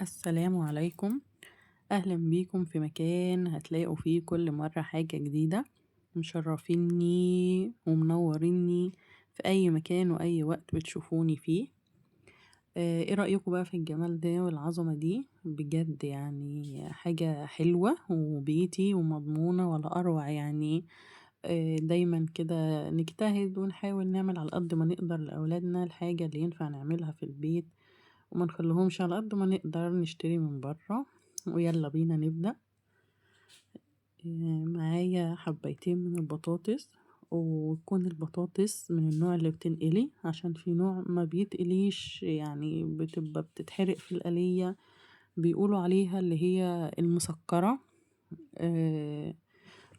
السلام عليكم. أهلا بيكم في مكان هتلاقوا فيه كل مرة حاجة جديدة، مشرفيني ومنوريني في أي مكان وأي وقت بتشوفوني فيه. ايه رأيكم بقى في الجمال ده والعظمة دي؟ بجد حاجة حلوة وبيتي ومضمونة ولا أروع. دايما كده نجتهد ونحاول نعمل على قد ما نقدر لأولادنا الحاجة اللي ينفع نعملها في البيت، وما نخليهمش على قد ما نقدر نشتري من برا. ويلا بينا نبدأ. معايا حبايتين من البطاطس، وتكون البطاطس من النوع اللي بتنقلي، عشان في نوع ما بيتقليش، بتبقى بتتحرق في القلية، بيقولوا عليها اللي هي المسكرة.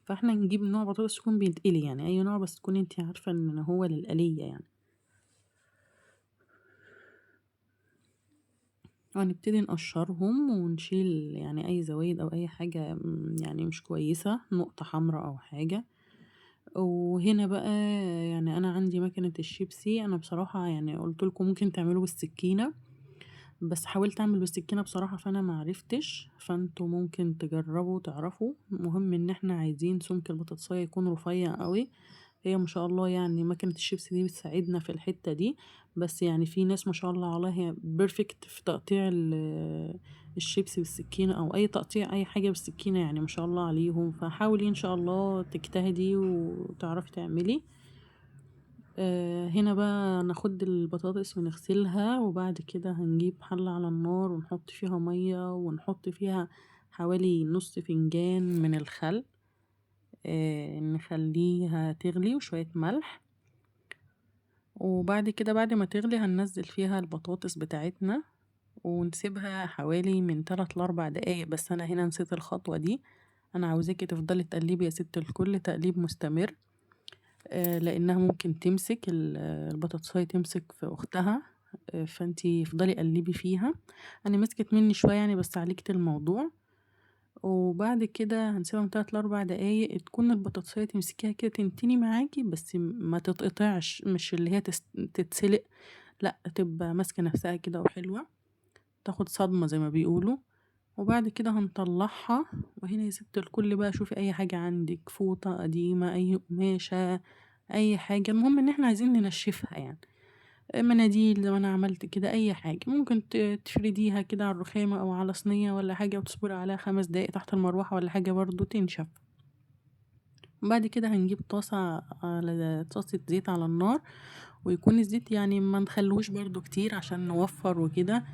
فاحنا نجيب نوع بطاطس يكون بيتقلي، اي نوع بس تكوني انتي عارفة ان هو للقلية. وهنبتدي نقشرهم ونشيل اي زوايد او اي حاجة مش كويسة، نقطة حمراء او حاجة. وهنا بقى انا عندي مكنة الشيبسي. انا بصراحة قلت لكم ممكن تعملوه بالسكينة، بس حاولت اعمل بالسكينة بصراحة فانا ما عرفتش، فانتوا ممكن تجربوا وتعرفوا. المهم ان احنا عايزين سمك البطاطساية يكون رفيع قوي. هي ما شاء الله مكنة الشيبسي دي بتساعدنا في الحتة دي، بس في ناس ما شاء الله عليها perfect في تقطيع الشيبسي بالسكينة او اي تقطيع اي حاجة بالسكينة، ما شاء الله عليهم. فحاولي ان شاء الله تجتهدي وتعرفي تعملي. هنا بقى ناخد البطاطس ونغسلها، وبعد كده هنجيب حلة على النار ونحط فيها مية، ونحط فيها حوالي نص فنجان من الخل، نخليها تغلي، وشوية ملح. وبعد كده بعد ما تغلي هننزل فيها البطاطس بتاعتنا ونسيبها حوالي من تلات لأربع دقايق. بس أنا هنا نسيت الخطوة دي، أنا عاوزاكي تفضلي تقلبي يا ست الكل تقليب مستمر، لأنها ممكن تمسك البطاطساية تمسك في أختها، فانتي افضلي قلبي فيها. أنا مسكت مني شوية بس عالجت الموضوع. وبعد كده هنسيبها من تلات لأربع دقايق، تكون البطاطساية تمسكيها كده تنتني معاكي، بس ما تتقطعش، مش اللي هي تتسلق، لا تبقى ماسكة نفسها كده وحلوة، تاخد صدمة زي ما بيقولوا. وبعد كده هنطلعها. وهنا يا ست الكل بقى شوفي اي حاجة عندك، فوطة قديمة، اي قماشة، اي حاجة، المهم ان احنا عايزين ننشفها، مناديل زي ما انا عملت كده، اي حاجة ممكن تفرديها كده على الرخامة او على صينية ولا حاجة، وتصبري عليها 5 دقايق تحت المروحة ولا حاجة برضو تنشف. وبعد كده هنجيب طاسة زيت على النار، ويكون الزيت ما نخلوش برضو كتير عشان نوفر وكده،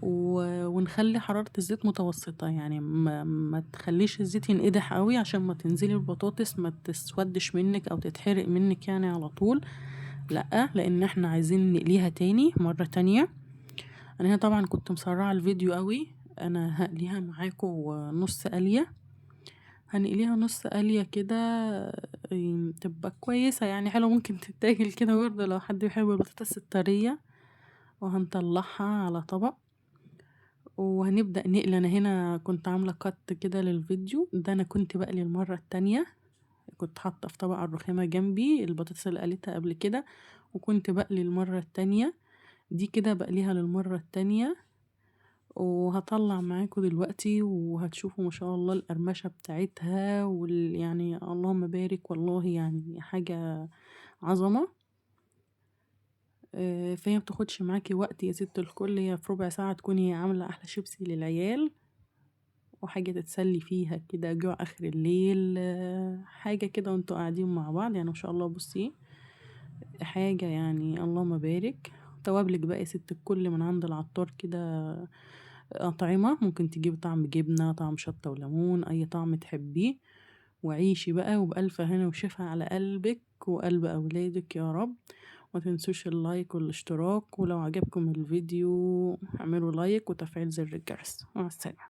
ونخلي حرارة الزيت متوسطة، ما تخليش الزيت ينقدح قوي عشان ما تنزلي البطاطس ما تسودش منك او تتحرق منك على طول، لا، لان احنا عايزين نقليها تاني مرة تانية. انا هنا طبعا كنت مسرعة الفيديو قوي، انا هقليها معاكم نص قلية، هنقليها نص قلية كده، تبقى كويسة حلوة، ممكن تتاكل كده برضه لو حد بيحب البطاطس الطرية. وهنطلعها على طبق وهنبدأ نقلي. أنا هنا كنت عاملة كات كده للفيديو ده، أنا كنت بقلي المرة التانية، كنت حاطة في طبق على الرخامة جنبي البطاطس اللي قليتها قبل كده، وكنت بقلي المرة التانية دي كده، بقليها للمرة التانية. وهطلع معاكم دلوقتي وهتشوفوا ما شاء الله القرمشة بتاعتها، اللهم بارك والله، حاجة عظمة. فهي ما بتاخدش معاكي وقت يا ست الكل، هي في ربع ساعة تكوني عاملة أحلى شيبسي للعيال، وحاجة تتسلي فيها كده جوع آخر الليل، حاجة كده وانتوا قاعدين مع بعض، ما شاء الله. بصي حاجة اللهم بارك. توابلك بقى يا ست الكل من عند العطار كده، أطعمة، ممكن تجيب طعم جبنة، طعم شطة وليمون، أي طعم تحبيه، وعيشي بقى وبألف هنا وشفا على قلبك وقلب أولادك يا رب. ما تنسوش اللايك والاشتراك، ولو عجبكم الفيديو اعملوا لايك وتفعيل زر الجرس. مع السلامة.